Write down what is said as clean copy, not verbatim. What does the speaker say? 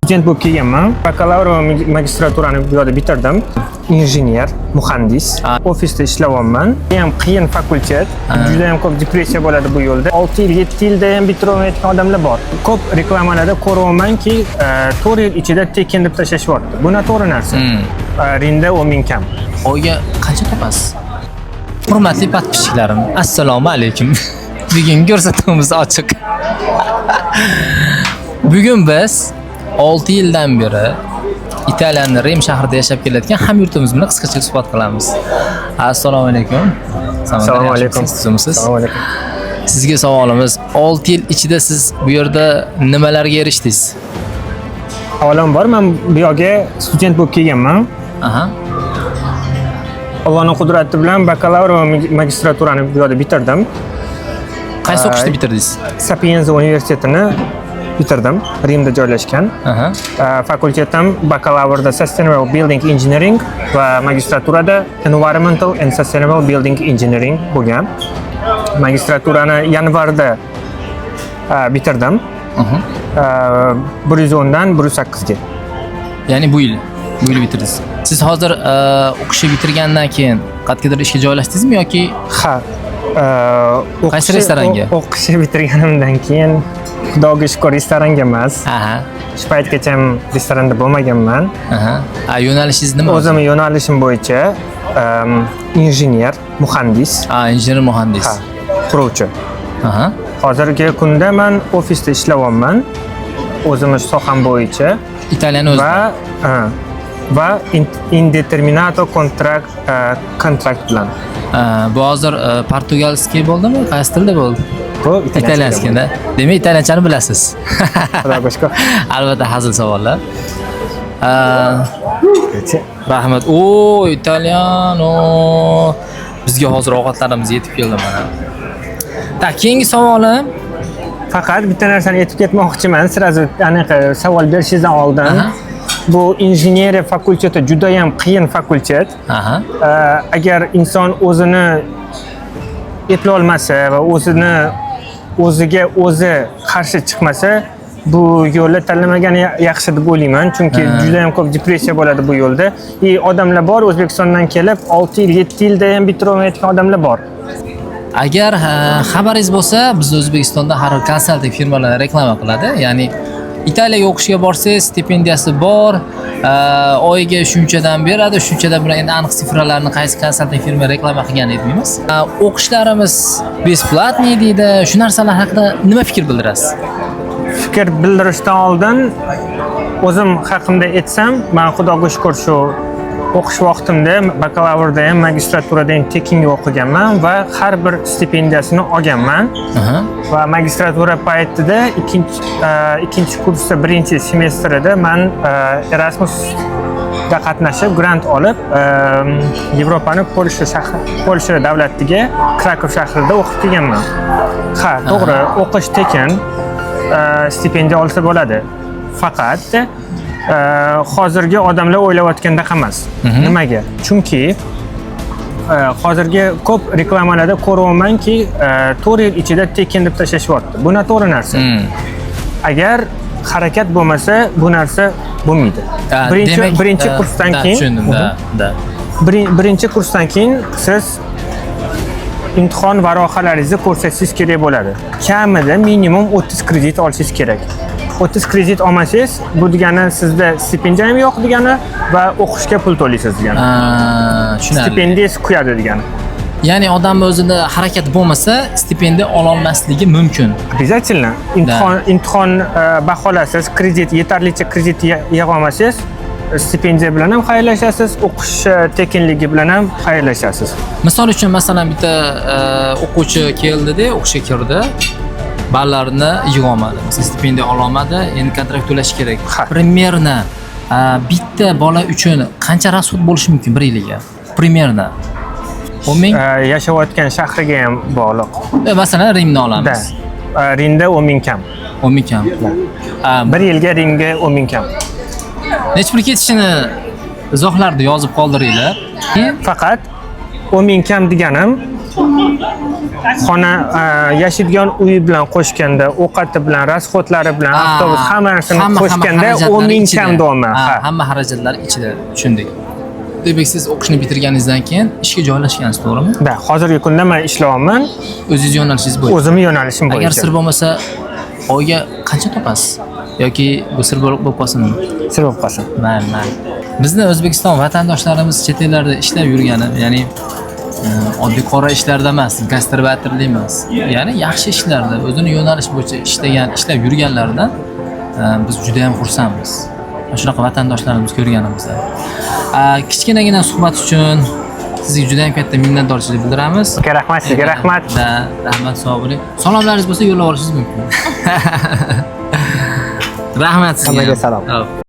Student bo'lib kelganman. Bakalavr va magistraturani bu yoqda bitirdim. Injener, muhandis. Ofisda ishlayapman. Bu ham qiyin fakultet. Juda ham ko'p depressiya bo'ladi bu yo'lda. 6 yil, 7 yilda ham bitira olmayotgan odamlar bor. Ko'p reklamalarda ko'ryapmanki, 4 yil ichida tekin deb tashlashyapti. Bu noto'g'ri narsa. Rimda 10 ming kam. Oyga qancha topasiz? Hurmatli подписчиklarim, assalomu alaykum. Bugungi ko'rsatuvimiz ochiq. Bugun biz 6 yildan beri Italiyaning Rim shahrida yashab kelayotgan hamyurtimiz bilan qisqacha suhbat qilamiz. Assalomu alaykum. Assalomu alaykum. Tuzukmisiz? Assalomu alaykum. Sizga savolimiz: 6 yil ichida siz bu yerda nimalarga erishdingiz? Avvalambor, men bu yoqga student bo'lib kelganman. Allohning qudrati bilan bakalavr va magistraturani bu yoqda bitirdim. Qaysi o'qishni bitirdingiz? Sapienza universitetini bitirdim, Rimda joylashgan. Fakultetim bakalavrda Sustainable Building Engineering va magistraturada Environmental and Sustainable Building Engineering bo'lgan. Magistraturani yanvarda bitirdim. 110dan 108 ga. Ya'ni bu yil, bu yil bitirdingiz. Siz hozir o'qishni bitirgandan keyin qayergadir ishga joylashdingizmi yoki Ha. Qaysi restoranga? O'qishni bitirganimdan keyin, Xudoga shukur, restoranga emas. Shu paytgacha restoranda bo'lmaganman. Aha. A, yo'nalishingiz nima? O'zimni yo'nalishim bo'yicha injener, muhandis. A, injener muhandis. Ha, quruvchi. Aha. Hozirgi kunda man ofisda ishlayapman. O'zimni soham bo'yicha Italiyani o'zida. Va ha, va indeterminato kontrakt bilan. Ha, bu hozir португальский bo'ldimi? Qaysi tilda bo'ldi? Bu Итальянский da. Demak, italyanchani bilasiz. Xudoga shukur. Albatta, hazil savollar. Rahmat. O, italiano. Bizga hozir ovqatlarimiz yetib keldi mana. Так, keyingi savolim. Faqat bitta narsani aytib ketmoqchiman, сразу anaqa savol berishingizdan oldin. Bu injeneriya fakulteti juda ham qiyin fakultet. Agar inson o'zini eplolmasa va o'zini o'ziga o'zi qarshi chiqmasa, bu yo'lni tanlamagani yaxshi deb o'ylayman, chunki juda ham ko'p depressiya bo'ladi bu yo'lda. И odamlar bor, O'zbekistondan kelib 6 yil, 7 yilda ham bitira olmayotgan odamlar bor. Agar xabaringiz bo'lsa, biz O'zbekistonda har xil konsalting firmalar reklama qiladi. Ya'ni Italiyaga o'qishga borsangiz, stipendiyasi bor, oyiga shunchadan beradi, shunchadan bilan, endi aniq цифра larni qaysi konsalting firma reklama qilganini aytmaymiz. O'qishlarimiz бесплатный deydi. Shu narsalar haqida nima fikr bildirasiz? Fikr bildirishdan oldin o'zim haqimda aytsam, man, Xudoga shukur, shu o'qish vaqtimda bakalavrda ham, magistraturada ham tekinga o'qiganman va har bir stipendiyasini olganman. Va magistratura paytida ikkinchi kursda birinchi semestrida man Erasmusda qatnashib, grant olib, Yevropani Polsha shahri, Polsha davlatiga, Krakov shahrida o'qib kelganman. Ha, to'g'ri, o'qish tekin, stipendiya olsa bo'ladi, faqat hozirgi odamlar o'ylayotgandaqa emas. Nimaga? Chunki hozirgi ko'p reklamalarda ko'ryapmanki, 4 yil ichida tekin deb tashlashyapti. Bu noto'g'ri narsa. Agar harakat bo'lmasa, bu narsa bo'lmaydi. Ha, Birinchi demak, birinchi kursdan da, keyin tushundim, да. Birinchi kursdan keyin siz imtihon varaqalaringizni ko'rsatishingiz kerak bo'ladi. Kamida minimum 30 kredit olishingiz kerak. 30 kredit olmasangiz, bu degani sizda stipendiya ham yo'q degani va o'qishga pul to'laysiz degani. Ha, tushunarli. Stipendiyangiz kuyadi degani. Ya'ni odamni o'zida harakat bo'lmasa, stipendiya ololmasligi mumkin. Обязательно imtihon baholasiz, kredit, yetarlicha kredit yig'a olmasangiz, stipendiya bilan ham xayrlashasiz, o'qish tekinligi bilan ham xayrlashasiz. Misol uchun, masalan, bitta o'quvchi keldida, o'qishga kirdi, ballarini yig'olmadi. Masalan, stipendiya ololmadi, endi kontrakt to'lash kerak. Ha. Примерно bitta bola uchun qancha расход bo'lishi mumkin bir yiliga? Примерно 10 ming? Yashayotgan shahriga ham bog'liq. Masalan, Rimni Da. olamiz. Rimda 10 ming kam. 10 ming kam. Bir yilga Rimga 10 ming kam. Necha pul ketishini izohlarda yozib qoldiringlar. Faqat 10 ming kam deganim Xona, yashaydigan uyi bilan qo'shganda, ovqati bilan, расход lari bilan, avtobus, hamma narsani qo'shganda xarajatlar 10 000 ichida. kam deyapman. Ha, Ha. hamma xarajatlar ichida, tushundik. Demak, siz o'qishni bitirganingizdan keyin ishga joylashgansiz, to'g'rimi? Да, hozirgi kunda man ishlayapman. O'zingiz yo'nalishingiz bo'yicha. O'zimni yo'nalishim Agar bo'yicha. sir bo'lmasa, oyga qancha topasiz? Yoki bu sir bo'lib qolsinmi? Sir bo'lib qolsin. Mayli, mayli. Bizni O'zbekiston vatandoshlarimiz chet ellarda ishlab yurgani, ya'ni oddiy qora ishlarda emas, gastarbayterlik emas. Ya'ni yaxshi ishlarda, o'zini yo'nalish bo'yicha ishlagan, ishlab yurganlaridan biz juda ham xursandmiz. Shunaqa vatandoshlarimiz ko'rganimizda. Kichkinagina suhbat uchun sizga juda ham katta minnatdorchilik bildiramiz. Aka, rahmat sizga, rahmat. Да, rahmat, sog' bo'ling. Salomlaringiz bo'lsa, yo'llab olishingiz mumkin. Rahmat sizga. Hammaga salom. Hop.